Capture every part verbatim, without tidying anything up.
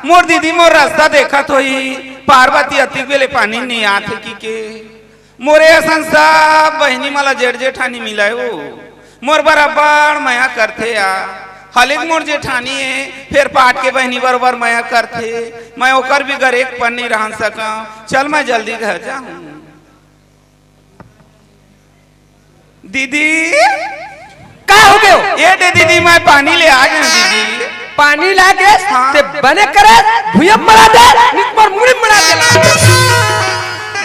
मोर दीदी मोर रस्ता देखत होही, पार्वती अतिक बेले पानी नइ आत हे कहिके। मोरे असन सब बहिनी मन ला जेठ जेठानी मिलय ओ। मोर बर अब्बड़ मया करथे या। हलिक मोर जेठानी हे, फेर पाट के बहिनी बरोबर मया करथे। मैं ओकर भी गरेक पन नइ रहन सकंव। चल, मैं जल्दी घर जाहूं। दीदी, का हो गयो? ए दे दीदी, मैं पानी ले आ गेंव दीदी। पानी ला गेस? हाँ। ते बने करे, भुइयां मड़ा दे, निक मोर मुड़ी मड़ा दे।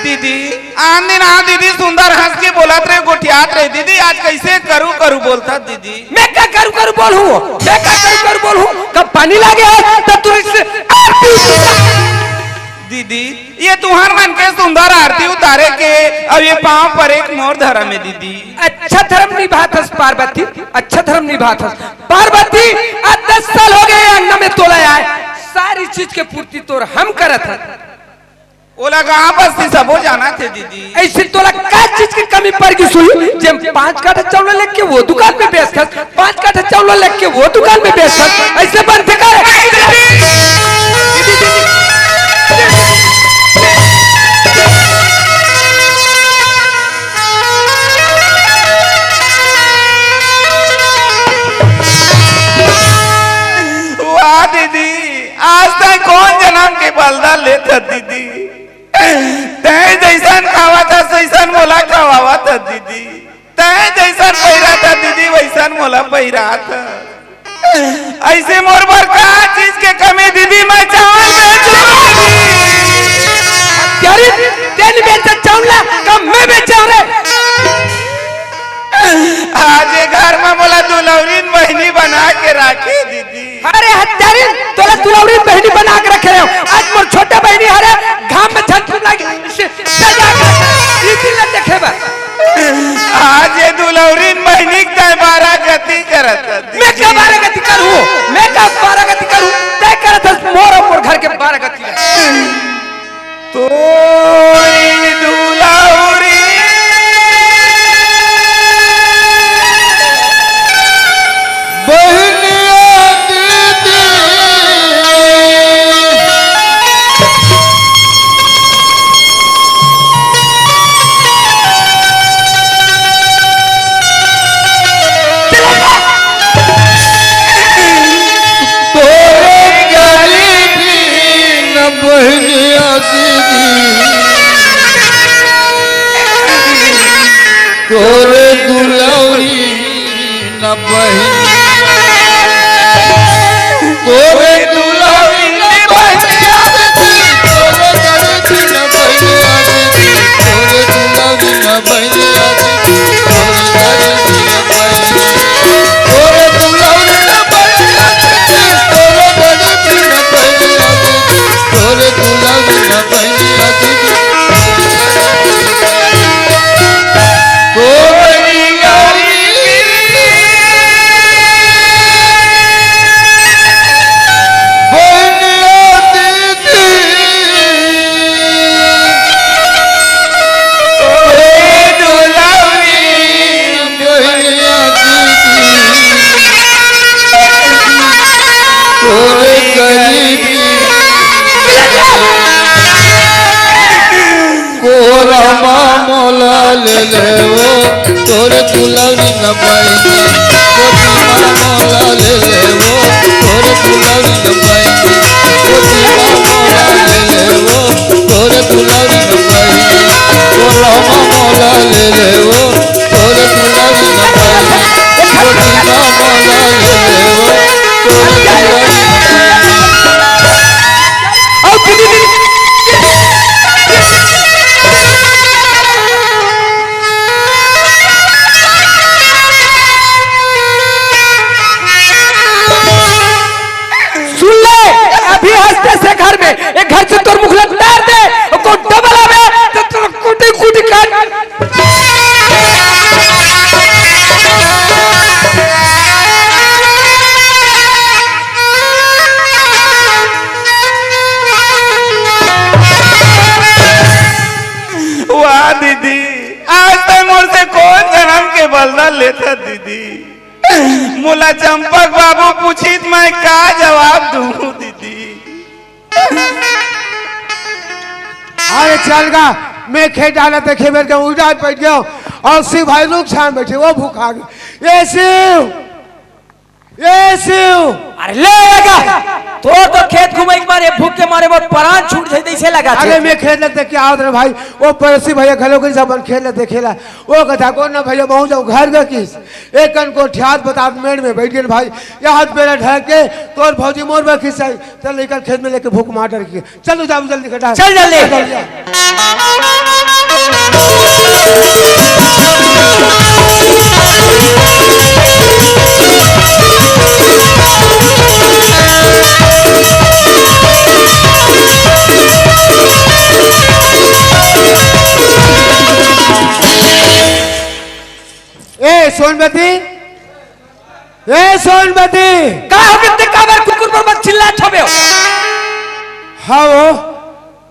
दीदी, आन दिन आ दीदी सुंदर हंस के बोलत रहे, गोठियात रहे। दीदी, आज कइसे करू करू बोलथस दीदी। मैं का करू करू बोलहूं? मैं का करू करू बोलहूं? कब पानी ला गेस, तब तू इससे आरती उतार। दीदी, ए तुंहर मन के सुंदर आरती उतारे के, अउ ए पांव परे के मोर धरम हे दीदी। अच्छा धरम निभात हस पार्वती, अच्छा धरम निभात हस। पार्वती, आज दस साल हो गे अंगना में तोला आय, सारी चीज के पूर्ति तोर हम करत हन। ओला गांव बस्ती सबो जानथे दीदी। अइसे तोला का चीज के कमी पड़ गिस होही, जेन पांच काठा चांउर लेके ओ दुकान में बेचथस, पांच काठा चांउर लेके ओ दुकान में बेचथस, अइसे बनथे का रे? वाह दीदी, आज तैं कोन जनम के बलदा लेथस दीदी। तैं जइसन खावत हस, वइसन मोला खवावत हस दीदी। तैं जइसन पहिरत हस दीदी, वइसन मोला पहिरात हस। अइसे मोर बर का चीज के कमी दीदी, मैं चांउर बेचहूं। अरे, तें नइ बेचस चांउर ला, का मैं बेचहूं रे? आज ए घर में मोला दुलौरिन बहिनी बना के राखे दीदी। अरे हत्यारिन, तोला दुलौरी बहिनी बना के रखे हंव। आज मोर छोटे बहिनी हरे घाम में झन झुन लागे, इसे सजा के इसी ला देखे बर। आज ए दुलौरी बहिनी के तैं बारा गति करत हस। मैं का बारा गति करहूं? मैं का बारा गति करहूं? तैं करत हस मोर अउ मोर घर के बारा गति। तोरी दुलौरी बहिनिया दीदी। तोरे गरीबी न बहिनिया दीदी, तोरे दुलौरी न बहिनिया, तोरे दुलौरी न बहिनिया दीदी, तोरे गरीबी न बहिनिया दीदी, तोरे दुलौरी न बहिनिया दीदी। तोरे गरीबी कोरा मा मोला ले ले वो, तोरे दुलौरी न बहिनी। कोरा मा मोला ले ले वो, तोरे दुलौरी न बहिनी। कोरा मा मोला ले ले वो, तोरे दुलौरी न बहिनी। कोरा मा मोला ले ले वो, तोरे दुलौरी न बहिनी। कोरा मा मोला ले ले वो, तोरे दुलौरी न बहिनी। सुन ले, अभी हंसते से घर में, एक घर से तोर मुख लग तार दे, ओको डबल आवे, तो तोर कुटी कुटी काट। वाह दीदी, आज तक मोर से कोन जनम के बलदा लेथस दीदी। मोला चंपक बाबू पूछिस त मैं का जवाब दूं दीदी। अरे चल गा, मैं खेत डाला देखे बेर के उल्टा बैठ गया। और शिव भाई रुक छान बैठे, वो भूखा गए। ए शिव, ए शिव। अरे ले लगा, तो तो खेत घूमे के मारे, भूख के मारे मोर परान छूट जाए, ऐसे लगा अरे थे। मैं खेत लगते क्या होत रे भाई, वो पड़ोसी भैया घलो के सब खेत लगते खेला। वो कथा को ना भैया, बहुत जाओ घर गए किस एक कन को ठियात बतात मेड़ में बैठ गए भाई। यहाँ बेरा ढल के तोर भौजी मोर बखिस आई, चल निकल खेत में लेके भूख मार डर के। चल तू जा, जल्दी कटा। चल जल्दी। चल जल्दी। ए सोनमती, ए सोनमती। का हो गे ते, काबर कुकुर बर मत चिल्लात हवे हो? हाँ वो,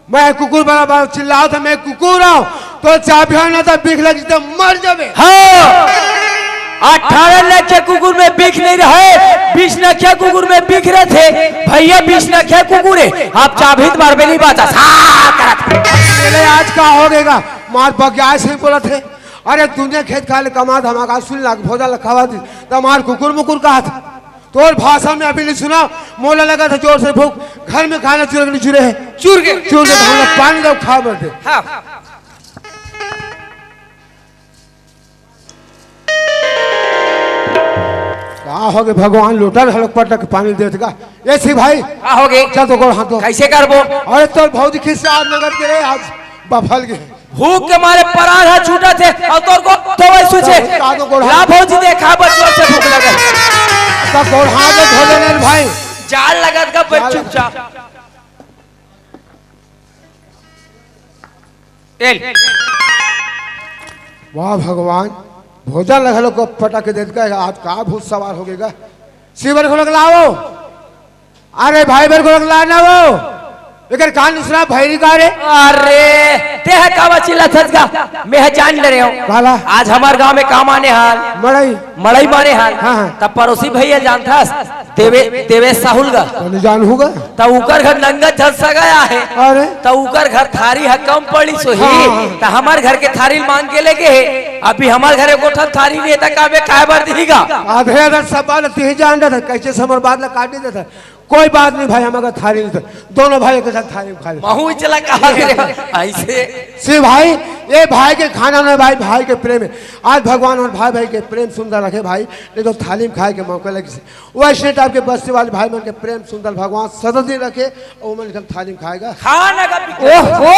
मैं कुकुर बड़ा बड़ा चिल्लात हँव, मैं कुकुर हँव, तो चाबिहा ना त बिख लग जते मर जाबे। हाँ, अठारह नखिया कुकुर में बिख नहीं रहे, बीस नखिया कुकुर में बिख रहिथे। भैया बीस नखिया कुकुर हे, आप चाबिहा त मारबे नहीं बाचा, सा करत। अरे आज का हो गेगा, मार बगिया से बोलत हे। अरे दुनिया खेत खाए ले कमा धमा का सुन लाग भोजा ल खवा दी, त मार कुकुर मुकुर कहा था। तोर भाषा में अभी नहीं सुना, मोला लगा था जोर से भूख, घर में खाना चुरे के नहीं चुरे है। चुर के। चुर के हम लोग पानी दो खा मर दे। हाँ। का हो गे भगवान, लोटा में हलक पटक पानी देत गा। ए शिव भाई, का हो गे? चल तो गोड़ हाथ धो। कैसे करबो? अरे तोर भौजी खिस्सा आज नगर के रे, आज बफल गे। भूख के मारे परान ह छूटत हे, अउ तोर को तो वही सुचे। का तो गोड़ हाथ ला भौजी देखा, बच्चों से भूख लगे। त गोड़ हाथ धो ले रे भाई। जाल लगत का जाल बच्चू चा। तेल। वाह भगवान, भोजन लगलो को पटक देत का, आज का भूत सवार हो गेगा। शिवर को लाओ। अरे भाई, मेरे को लगला ना वो। एकर कान दूसरा भैरी का रे? अरे, ते ह कावा चिल्लाथस गा? मैं ह जान ले रहे हो। काला? आज हमार गांव में काम आने हाल। मड़ई। मड़ई माने हाल। हाँ, हाँ। तब पड़ोसी भैया जानथस, देवे, देवेश साहुल गा। तो नहीं जानहूँ गा। तब उकर घर नंगत झन सगा हे। अरे। तब उकर घर थारी ह कम पड़ी सोही। हाँ, हाँ। तब हमार घर के थारी मांग के लेगे हे। अभी हमार घर एको ठन थारी नहीं हे, त काबे खाए बर दिही गा। आधे आधा सब बात तिही जान देता, कैसे समर बात ला काट नहीं देता। कोई बात नहीं भाई, हम अगर थारी में तो दोनों भाई एक साथ थारी में खा ले। महू चला कहा रे, ऐसे। शिव भाई, ये भाई के खाना ना भाई, भाई के प्रेम है। आज भगवान और भाई भाई के प्रेम सुंदर रखे भाई, नहीं तो थाली में खाए के मौका लगे। वैसे टाइप के बस्ती वाले भाई मन के प्रेम सुंदर भगवान सदा दिन रखे और मन के थाली में खाएगा। खाना का ओहो,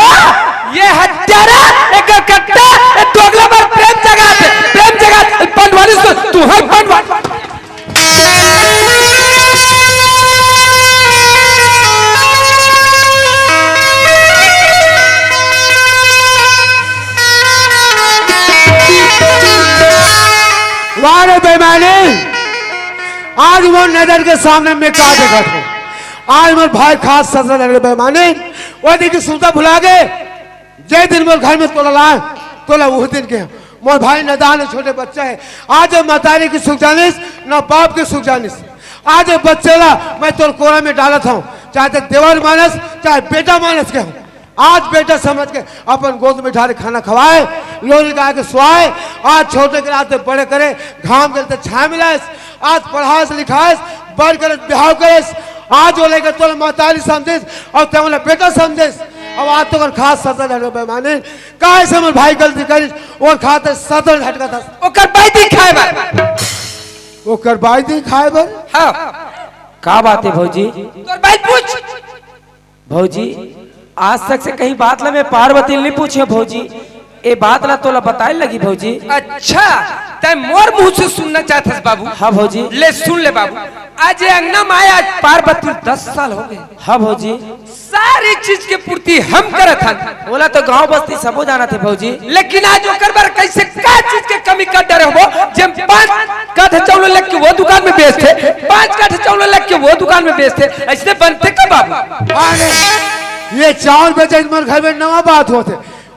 ये हत्यारा, एक कट्टा, एक दोगला मार प्रेम जगात, प्रेम जगात, पंडवारी सु-, तू है पंडवारी। वाह रे बेईमानी, आज वो नजर के सामने मैं का देखा था, आज मोर भाई खास सजा लगे बेईमानी, वो देखी सुनता भुला गए। जे दिन मोर घर में तोला लाए, तोला उही दिन के। मोर भाई नदान हे, छोटे बच्चा हे। आज महतारी के सुख जानिस, ना बाप के सुख जानिस। आज ये बच्चे ला मैं तोर कोरा में डालत हूँ, चाहे ते देवर मानस, चाहे बेटा मानस के हूँ। आज बेटा समझ के अपन गोद में ढाल खाना खवाए, लोरी गाय के सुवाए। आज छोटे के रात बड़े करे, घाम के ते छाया मिलाएस। आज पढ़ास लिखाएस, बड़ करे बिहाव करेस। आज वो लेके तोला महतारी समझेस और ते मोला बेटा समझेस। अब आज तो कर खास सजा लगे बेईमानी। काहे से मोर भाई गलती करिस, ओकर खातिर सजा झटका था। ओकर बाई दी खाए बर। ओकर बाई दी खाए बर? हाँ। का बात हे भौजी? तोर बाई पूछ। भौजी, आज तक से कहीं बात ला मैं पार्वती नहीं पूछे भौजी, ए बात ला तोला बताए लगी भौजी। अच्छा, तै मोर मुंह से सुनना चाहत हस बाबू? हाँ भौजी। ले सुन ले बाबू, आज ये अंगना में आए आज पार्वती दस साल हो गए। हाँ भौजी। सारी चीज के पूर्ति हम करत हन। ओला तो गांव बस्ती सबो जानत हे भौजी। लेकिन आज ओकर बर कैसे का चीज के कमी कर डरे हो, जे पांच कठ चावल लेके वो दुकान में बेचथे, पांच कठ चावल लेके वो दुकान में बेचथे, ऐसे बनथे का बाबू? अरे, ये चावल बेचे मोर घर में नवा बात होथे।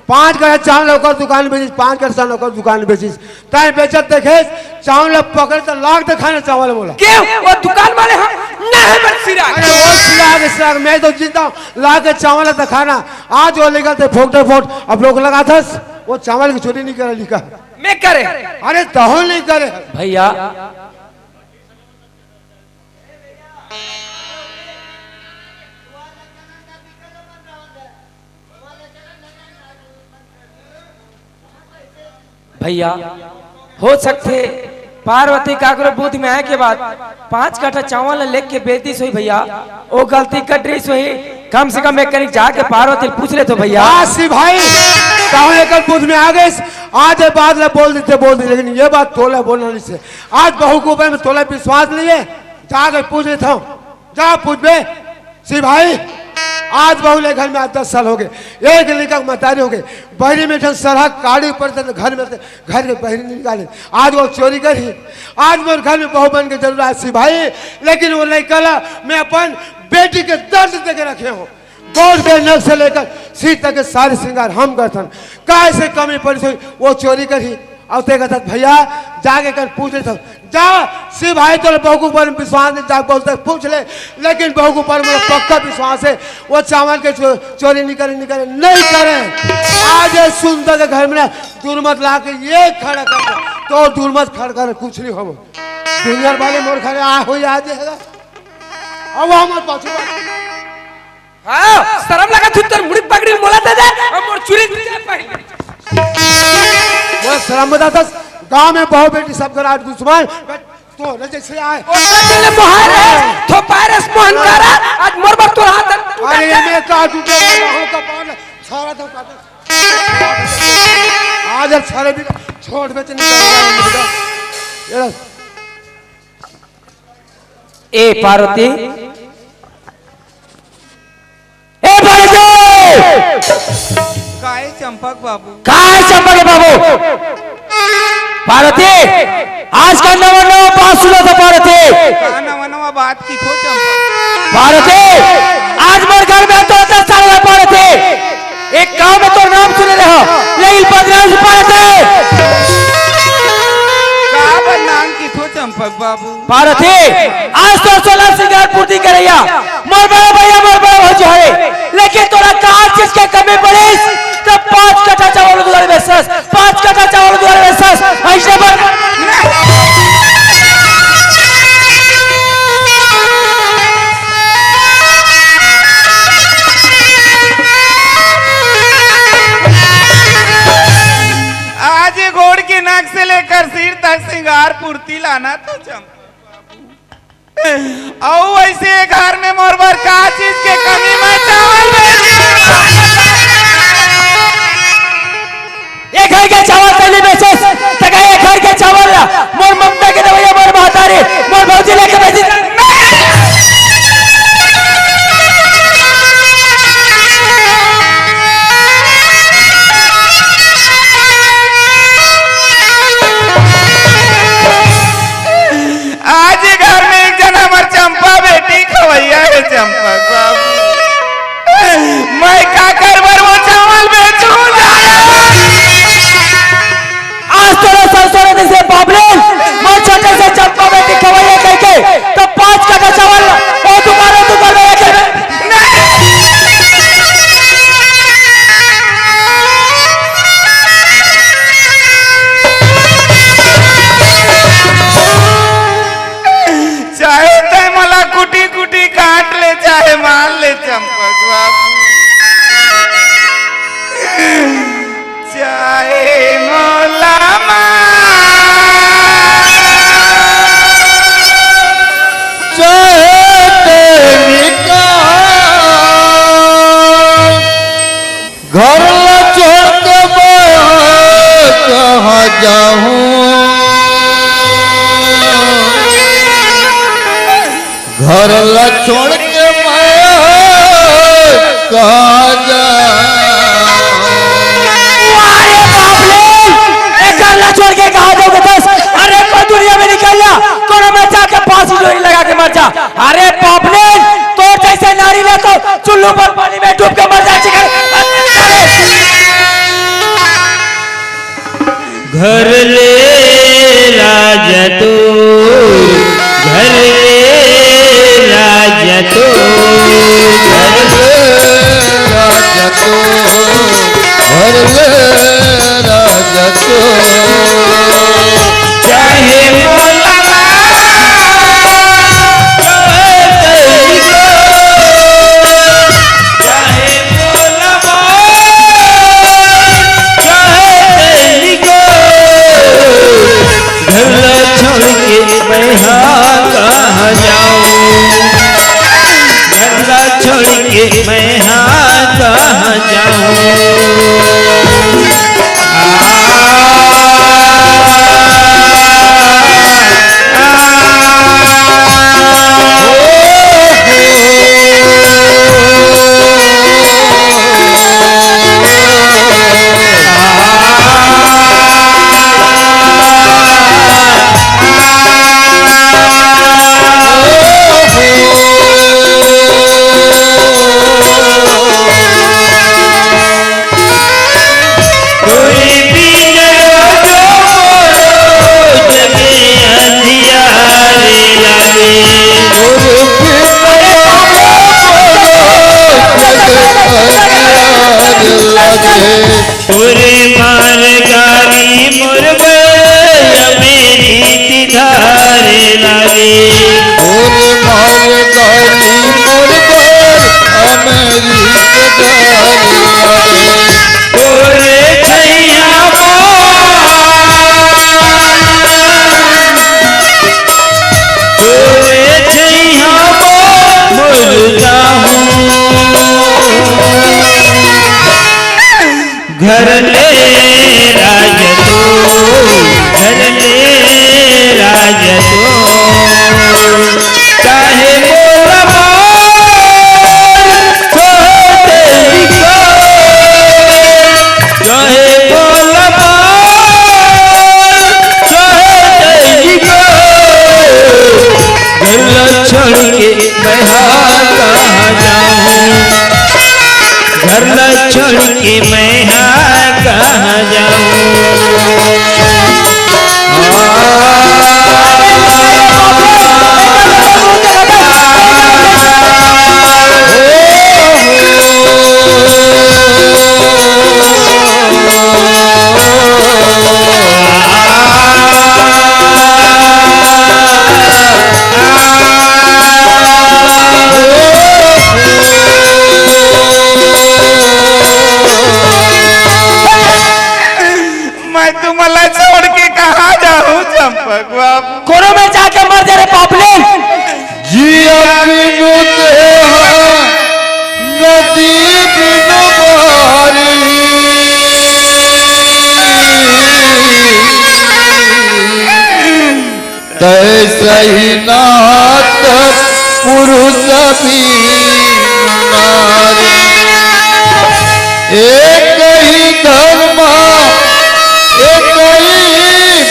पांच कठ चावल ओकर दुकान में बेचिस, पांच कठ चावल ओकर दुकान में बेचिस। तैं बेचत देखेस, चावल ला पकड़े त लाग दे खाना चावल मोला। के? वो दुकान वाले हम नहीं, मत सिरा। अरे वो सिरा के सिरा, मैं तो जिंदा हूँ। ला के चावल तो खाना। आज वो लेकर थे फोकटे फोट, अब लोग लगा था, वो चावल की चोरी नहीं करे लिखा। मैं करे। अरे तहो नहीं करे। भैया, भैया, हो सकथे पार्वती काकरो बुद्धि में आए के बाद पाँच कट्ठा चावल ल लेके बेच दिस होही भैया, वो गलती कर रही होही। कम से कम एक कनिक जाके पार्वती ल पूछ लेथों भैया। हाँ, शिव भाई, कहूँ एकर बुद्धि में आ गइस, आज ये बात ला बोल देते, बोल देते, लेकिन ये बात तोला बोलना नहीं से। आज बहू के ऊपर में तोला विश्वास नहीं है, जाके पूछ लेथों, जा पूछबे। शिव भाई, आज बहू ले घर में आज दस साल हो गए, एक लड़का के महतारी हो गए, बहरी में ठन सरहा काड़ी ऊपर से घर में से, घर के बहरी नहीं निकाले। आज वो चोरी कर ही, आज मोर घर में बहू बन के जरूर आए शिव भाई, लेकिन वो लड़का ला मैं अपन बेटी के दर्द दे के रखे हूँ। गोड़ के नख से लेकर सिर तक के सारे श्रृंगार हम करथन, काय से कमी पड़ी सोई वो चोरी कर ही। अउ ते कहत भैया, जाके कर पूछ ले सब। जा, शिव भाई तोरे बहू के ऊपर में विश्वास नहीं, जा बहू तक पूछ ले, लेकिन बहू के ऊपर मेरा पक्का विश्वास है, वो चावल के चो-, चोरी नहीं करे, नहीं करे, नहीं करे। आज ये सुंदर के घर में ना दुर्मत ला के ये खड़ा कर दे, तो दुर्मत खड़ा कर कुछ नहीं हो। दुनिया वाले मोर घर आ हो आज है। अब हम पाछू हाँ, शरम लगा तू, तोर मुड़ी पगड़ी मोला दे दे, हम मोर चुरी दे दे पहले। वो शरम बता दस, गांव में बहू बेटी सब घर आज दुश्मन, तो न जैसे आए। ओ तेरे मोहर है, थो पारस मोहन करा, आज मोर बर तोर हाथ टूटा अरे ये है। मैं का टूटे हो का पान, सारा तो काटा। आज अब सारे भी छोड़ बेच नहीं कर रहा है। ये लो। ए पार्वती, ए पार्वती! काय चंपक बाबू? काय चंपक बाबू? पार्वती, आज का नवा नवा बात सुनो तो पार्वती। का नवा नवा बात की थो चंपक? पार्वती, आज मोर घर में तो दस साल हुआ पार्वती। एक गांव में तो नाम सुने रहो, लेकिन बदनाम से पार्वती। का बदनाम की थो चंपक बाबू? पार्वती, आज तो सोलह श्रृंगार पूर्ति करैया, मोर बड़ा भैया, मोर बड़ा भौजी हरे, लेकिन तोरा का चीज के कमी पड़ीस, तब पाँच कट्ठा चावल दुआरे बेचस, पाँच कट्ठा चावल दुआरे बेचस, ऐसे बर आज ये गोड़ के नख से लेकर सिर तक श्रृंगार पूर्ति लाना तो चंपक बाबू। अउ वैसे घर में मोर बर का चीज के कमी मैं चावल बेच। ये घर के चावल तेली बेचस, तका ये घर के चावल ला, मोर ममता के दवैया, मोर महतारी, मोर भौजी लेके बेची। आज ये घर में एक जन हमर चंपा बेटी खवैया है, चंपा बाबू। मैं का कर बर वो चावल बेचूं? आज तोरा सरसों रे देश ओरे मार गारी मोर बर, अमेरिक धारे लागे। ओरे मार गारी मोर बर, अमेरिक धारे लागे। ओरे छैया मोर, ओरे छैया मोर, मुर्दा हूँ। घर ले राज तो, घर ले राज तो, चाहे बोला मार, चाहे तेरी को, चाहे बोला मार, चाहे तेरी को, घर छोड़ के मैं हाँ कहाँ जाऊँ। घर ला छोड़ के मैं हाँ कहाँ जाऊँ। मैं तुमला छोड़ के कहाँ जाऊँ चंपक बाबू? कोनो में जाके मर जा रे पापलेन। जिया बिनु देहा नदी बिनु बारी। तैसही नाथ पुरुष बिनु नारी। एक ही धर्म एक ही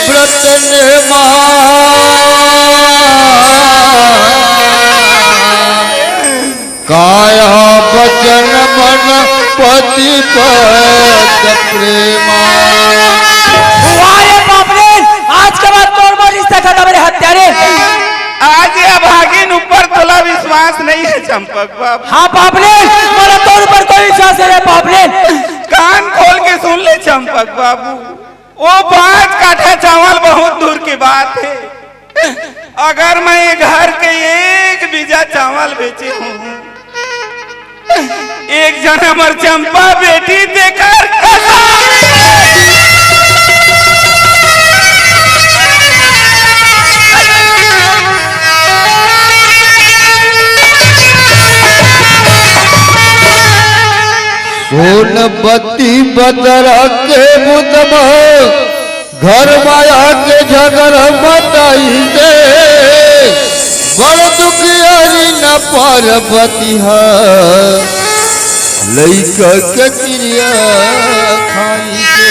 व्रत नेमा। काया वचन मन पति पद प्रेमा। वाह रे बाप रे, आज के बाद तोर मोर रिश्ता खत्म रे हत्यारे। आज ये अभागिन ऊपर तोला विश्वास नहीं है चंपक बाबू। हाँ बाप रे, मोला तोर ऊपर कोई विश्वास नहीं है बाप रे। कान खोल के सुन ले चंपक बाबू, वो पाँच काठा चावल बहुत दूर की बात है। अगर मैं ये घर के एक बीजा चावल बेचे हूँ, एक जना हमर चंपा बेटी तेकर कसम। सोन बत्ती बदरा के बुतमा घर माया के झगड़ा बताई दे। बड़ दुखियारी न पार्वती है, लइका के क्रिया खाई दे।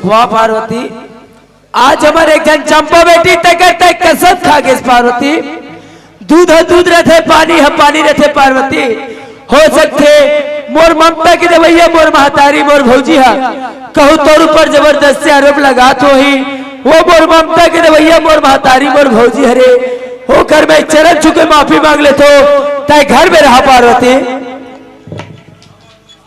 वाह पार्वती, आज हमर एक झन चंपा बेटी तकर तय कसम खा गेस पार्वती। दूध ह दूध रथे, पानी ह पानी रथे पार्वती। हो सकथे मोर ममता के देवइया मोर महतारी मोर भौजी ह कहूँ तोर ऊपर जबरदस्ती आरोप लगात होही। वो मोर ममता के देवइया मोर महतारी मोर भौजी हरे, ओकर मैं चरण छू के माफी मांग लेथो। तय घर में रहा पार्वती।